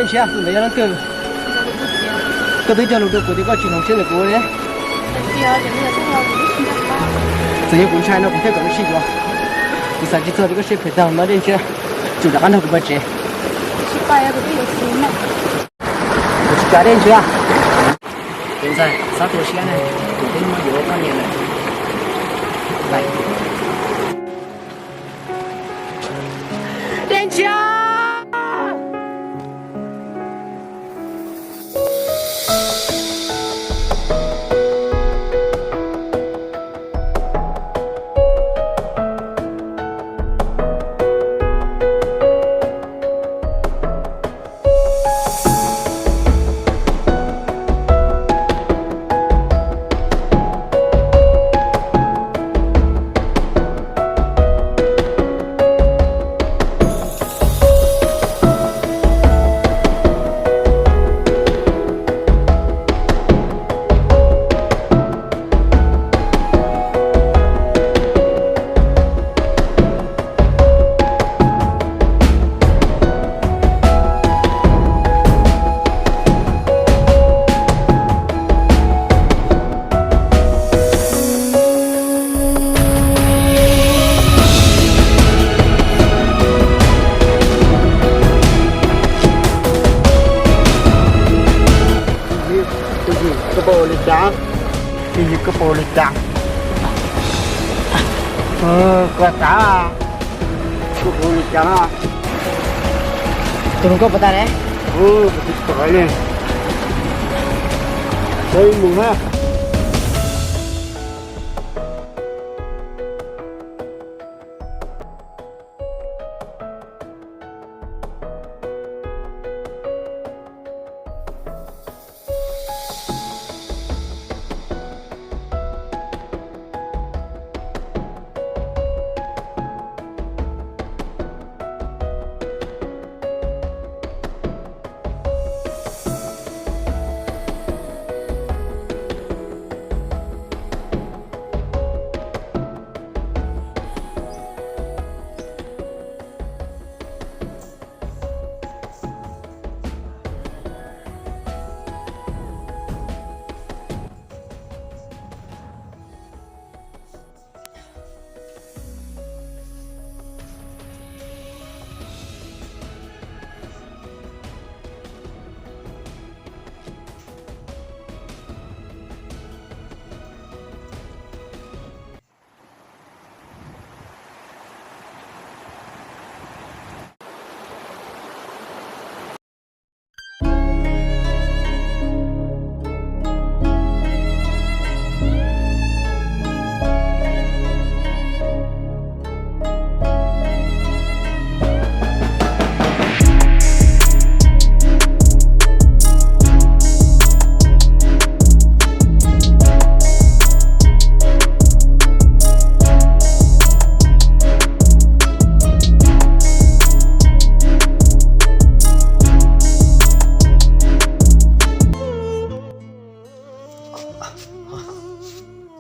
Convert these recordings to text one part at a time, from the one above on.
Ntshiab, tus ntawd yog leej twg? Koj twb cog lus rau kuv tias koj tsis hloov siab ntawm kuv li. Txawm yog kuv ntshai no kuv thiaj kom lub sij yuav. Kuv xav tsis txog tias koj siab phem tag no Dej Ntshiab. Tsum rov qab nrog kuv pais tsev. Kuv tsis kam Dej Ntshiab. Txhob tu siab ne, kuv twb muab yuav ua poj niam lawm. Dej Ntshiab. Tus yim koj puas ua li cas? Tus yim koj puas ua li cas? Koj tas, koj puas ua li cas? Tus hluas nkauj puas tas ne? Tus tod li. Sawv mus na.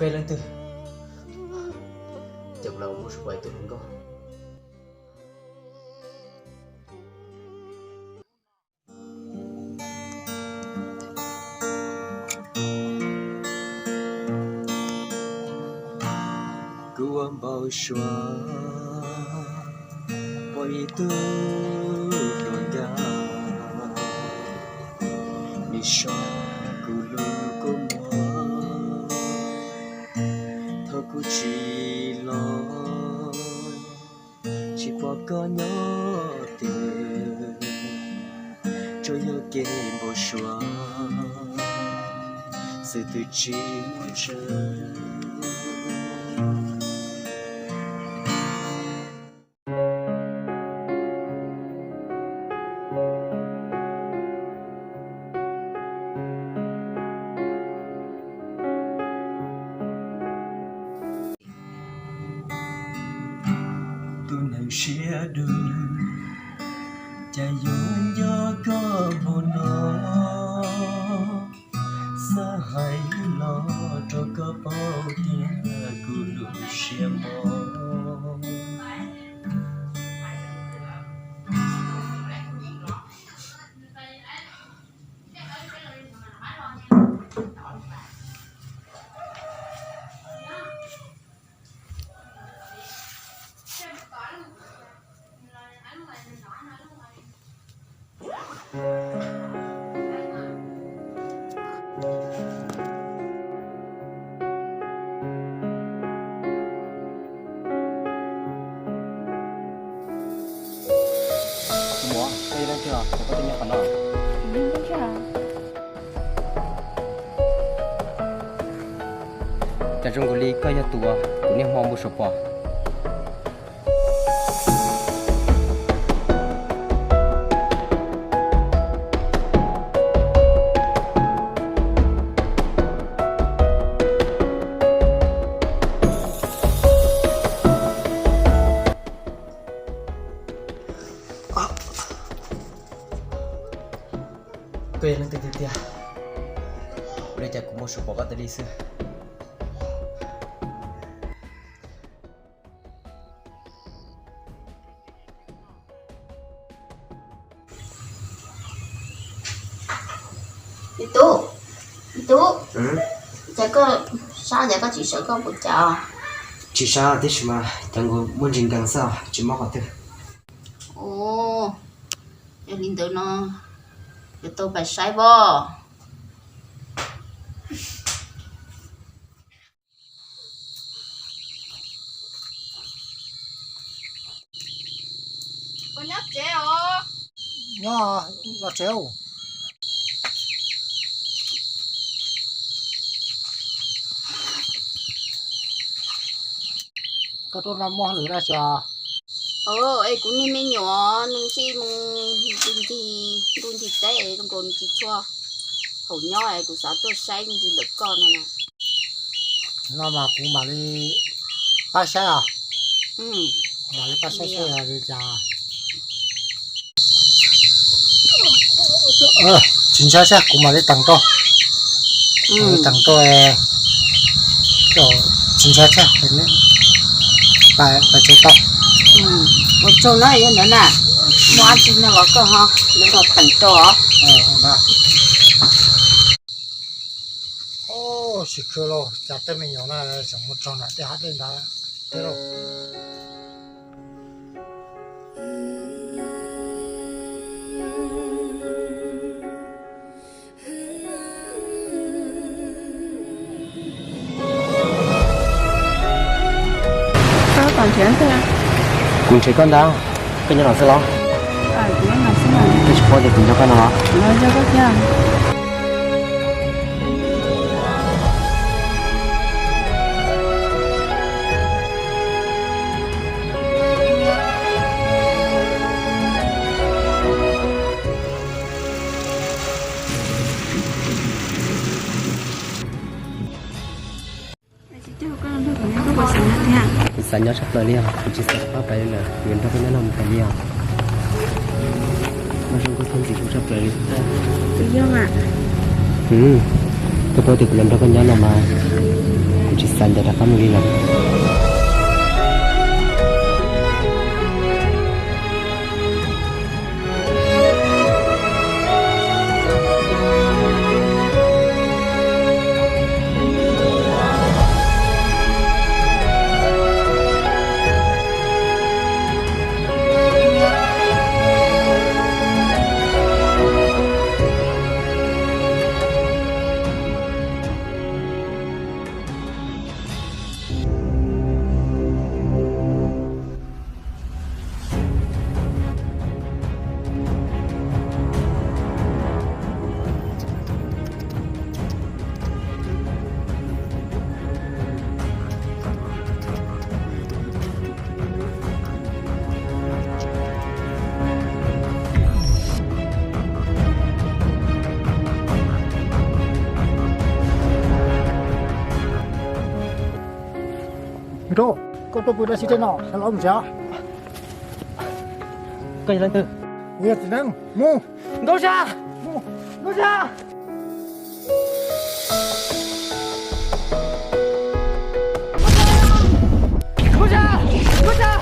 Koj leej twg? Ces kuv los muab suav tus hluas nkauj. Kuv ua npau suav pom ib tug hluas nkauj, nws sau kuv lub kua muag thaum kuv tsis los. Tsis pom koj nyob twg, tsuas yog kev npau suav, xwm tw tsis muaj tsawg. Tus neeg siab dub, cas yuav nco koj npaum no, xav hais los rau koj paub tias kuv lub siab npau. Thiab koj twb nyob qhov no. Cas zoo nkaus li koj yog tus uas kuv niaj hmo mus saum pom. Koj yog leej twg tiag tiag? Ua li cas kuv mus saum pom koj tas li xwb? Me tub, me tub, cas koj sab cas koj tsis sawv koj puas cas? Tsis sab tiam sis mas cov nkaus muaj ntsis nkees xwb, tsis mob qhov twg. Ua, yog li ntawd no yuav tau pais saib pob. Koj nyob tsev os? Nyob, los tsev. Koj tuaj noj mov lwm dab tsi? Es kuv niag me nyuam nws ntsib mus ncig ntuj ncig teb zoo nkaus nws tsis tshua haum nyob es kuv xav tuaj saib ncig ntawm koj no na. No mas kuv mam li pab saib os. Mam li pab saib saib li cas. Tsis ntshai, kuv mam li teem rau. Teem rau, tsis ntshai, pab tsis tau. Ua tsaug na, yog ntawd na, muaj dab tsi no los koj ho teem rau. Sim khwv los cas tej me nyuam no tseem mus txog nram tej hav dej ntawd thiab lauj. Kuv nrhiav koj ntag, koj nyob no xwb los? Koj tsis paub tias kuv nco koj no los? Kuv xav nyob tshaj plaws li os, kuv tsis xav rov qab pem li lawm, kuv yuav nrog koj nyob no mus tas li os. Koj zoo koj txhob ntxim kuv tshaj plaws li. Koj paub tias kuv yuav nrog koj nyob no mas, kuv tsis xav ncaim rov qab mus li lawm. Koj tuaj pw dab tsi tej no, sawv los mus tsev. Koj yog leej twg? Kuv yog txiv neeb, mus. Nkauj Zaj! Nkauj Zaj! Nkauj Zaj! Nkauj Zaj!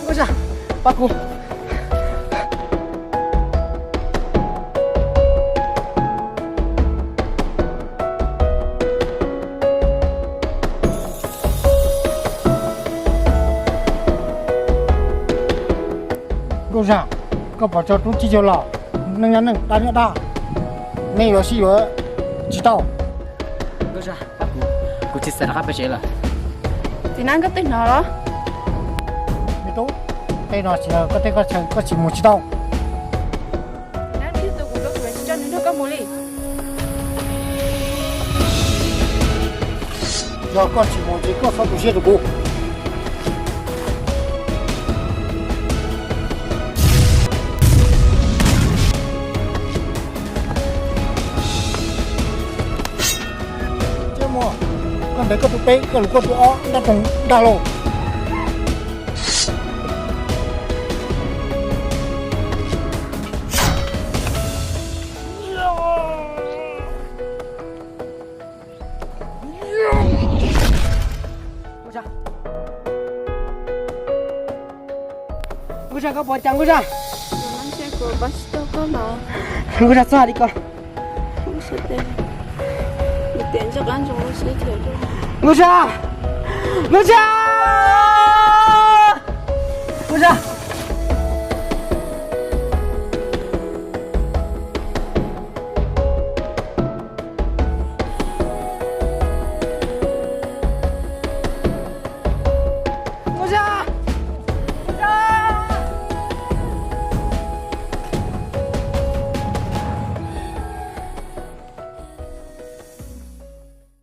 Nkauj Zaj, pab kuv. Nkauj Zaj, koj pom tso tub txib caug los, neej nyob neej, dab nyob dab, nej yuav sib yuav tsis tau. Nkauj Zaj, pab kuv, kuv tsis xav rov qab pem tsev lawm. Txiv Nab, koj twb hnov los? Me tub, tej no tsis yog koj teb koj chaw, koj tsis mus tsis tau. Nab, neb tus kuv tuaj kuv tsis nrog neb nrog koj mus li. Yog koj tsis mus ces koj txhob tu siab rau kuv. Koj ntes koj tus peb, koj lus koj tus ob, nrab roog dag lauj. Nkauj Zaj, koj puas cas Nkauj Zaj? Nkauj Zaj, txhob hais li ko. Nkauj Zaj, Nkauj Zaj.